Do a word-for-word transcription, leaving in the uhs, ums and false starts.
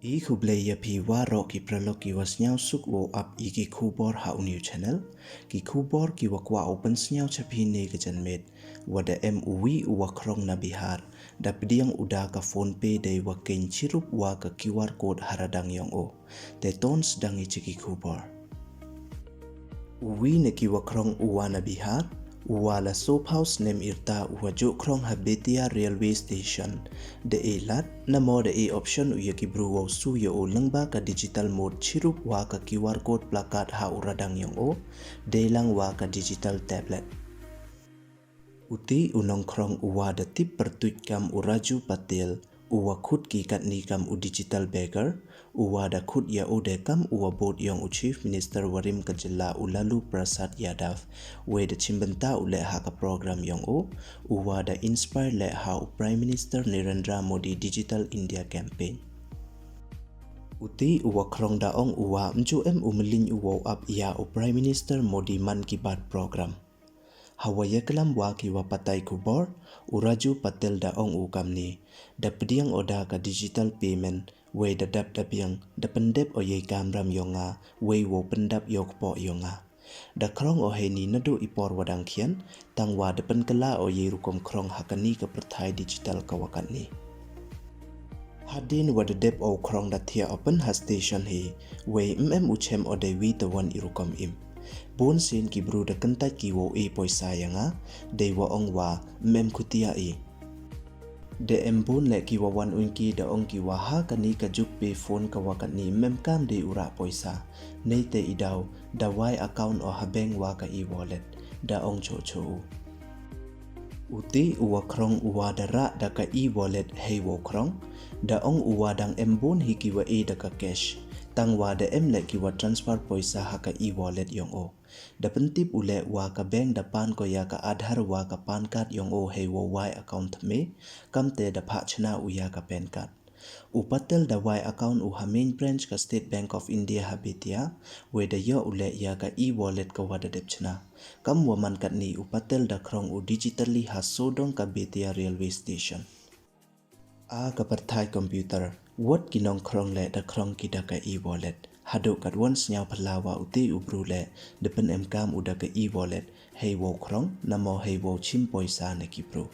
I khublei ya phi waroh ki paralok ki wa sniawsuk wow ap ya ki khubor ha u new channel. Ki khubor ki wa kwah u pynsniaw cha phi ne ka janmiet, wa da em u wi u wa khrong na Bihar, da pdiang u da ka PhonePe dei wa khein chirup wa ka QR code ha radang yong o. Te ton sdang i cha ki khubor. U wi na ki wa khrong u wa na Bihar, u wa la sophaw snem yrta u wa jooh khrong ha Bettiah Railway Station. Da e lad, namo da e option u ya ki bru wow su ya o lyngba ka digital mode chirup wa ka QR code placard ha u radang yong o, dei lang wa ka digital tablet. U ti u nongkhrong u wa da tip pyrtuit kam u Raju Patel, u wa khut ki katni kam u digital beggar, u wa da khut ya o de kam u wa bud yong u Chief Minister warim ka jylla u Lalu Prasad Yadav, wei da chimbynta u leh ha ka program yong o, u wa da inspire leh ha u Prime Minister Narendra Modi Digital India Campaign. U ti u wa khrong da ong u wa mju em u mlin u wow ap ya u Prime Minister Modi Mann Ki Baat program. Ha wa yaklam wa ki wa patai khubor, u Raju Patel da ong u kamni, da pdiang o da ka digital payment, wei da dap da biang, da pyndep o yei kamram yong nga, wei wow pyndap yow kpoh yong nga. Da khrong o heini nadu i por wa dang khian, tang wa da pynkylla o yei rukom khrong ha kani ka pyrthai digital ka wa katni. Hadien wa da dep o khrong da thiah o pyn ha station hi, wei mem u chem o dei wi tawan i rukom im. Bun sien ki bru da kyntait ki wow e poisa ya nga, dei wa ong wa mem khutia i. De em bun leh ki wa wan uñ ki da ong ki wa ha kani ka juk pay phone ka wa katni mem kam dei u rah poisa. Nei te i daw, da wai account o ha bank wa ka e-wallet, da ong choh choh u. U ti u wa khrong u wa da rah da ka e-wallet hei wow khrong, da ong u wa dang em bun hi ki wa e da ka cash, tang wa da em leh ki wa transfer poisa ha ka e-wallet yong o. Da pyntip u leh wa ka bank da pan ko ya ka Aadhaar wa ka PAN card yong o hei wow wai account thymme, kamte da phah chna u ya ka PAN card. U Patel da wai account u ha main branch ka State Bank of India ha Bettiah, wei da yoh u leh ya ka e-wallet ka wa da dep chna. Kam wa man katni u Patel da khrong u digitally ha sawdong ka Bettiah Railway Station. A ka pyrthai computer, wat ki nongkhrong leh da khrong ki da ka e-wallet. Haduh katwon sniaw phylla wa u ti u bru leh da pynemkam u da ka e-wallet, hei wow khrong, namo hei wow chim poisa na ki bru.